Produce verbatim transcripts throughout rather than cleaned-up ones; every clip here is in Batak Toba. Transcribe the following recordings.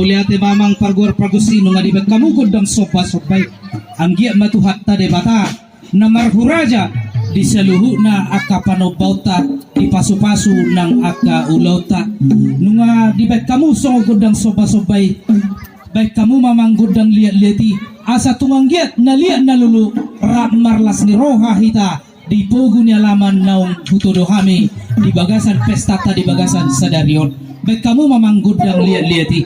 Mauliate ma amang pargual pargonsi, nunga dibaen hamu gondang somba somba i. Anggiat ma Tuhanta Debata na marhuraja di saluhutna angka panombaonta, di pasupasu nang angka ulaonta. Nunga dibaen hamu songon gondang somba somba i, baen hamu ma amang gondang liat liat i, asa tung anggiat na liat na lolo rap marlas ni roha hita di pogu ni alaman naung hutodo hami di bagasan pestanta di bagasan sadari on. Baen hamu ma amang gondang liat liat i.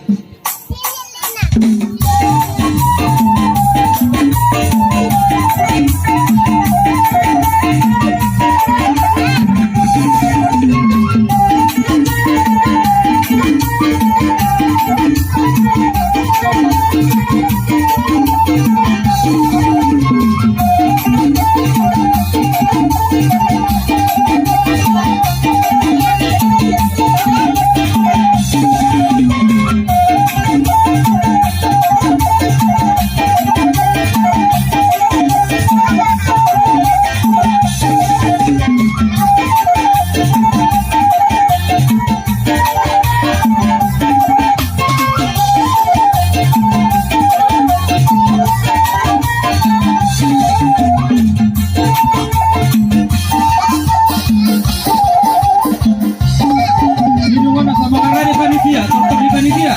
Sidung on asa mangarade panitia, tortor ni panitia.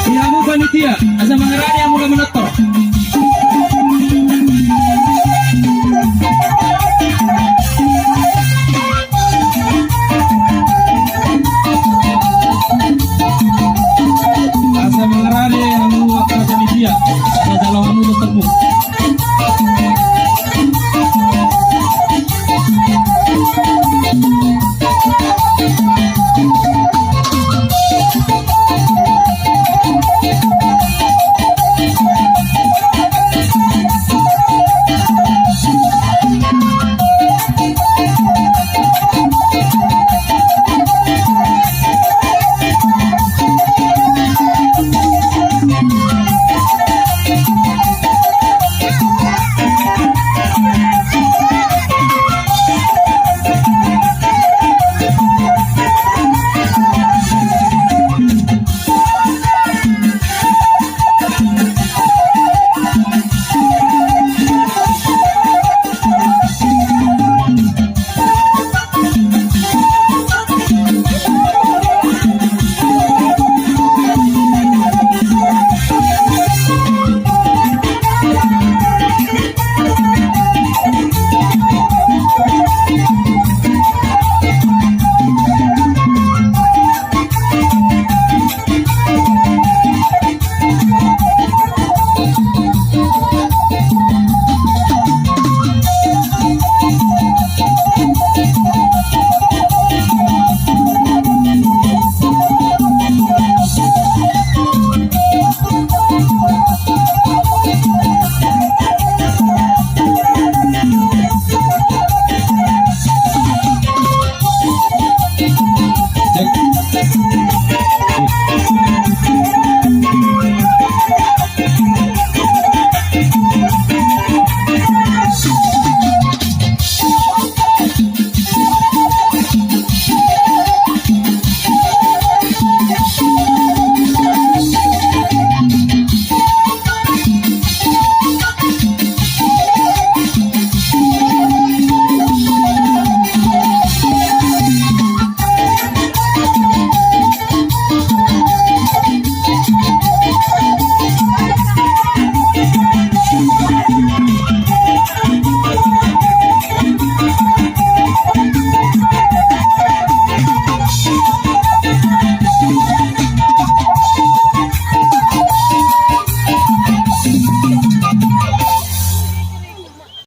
Di hamu panitia, asa mangarade hamu na manortor. Asa mangarade hamu angka panitia, asa jalo hamu tortormu.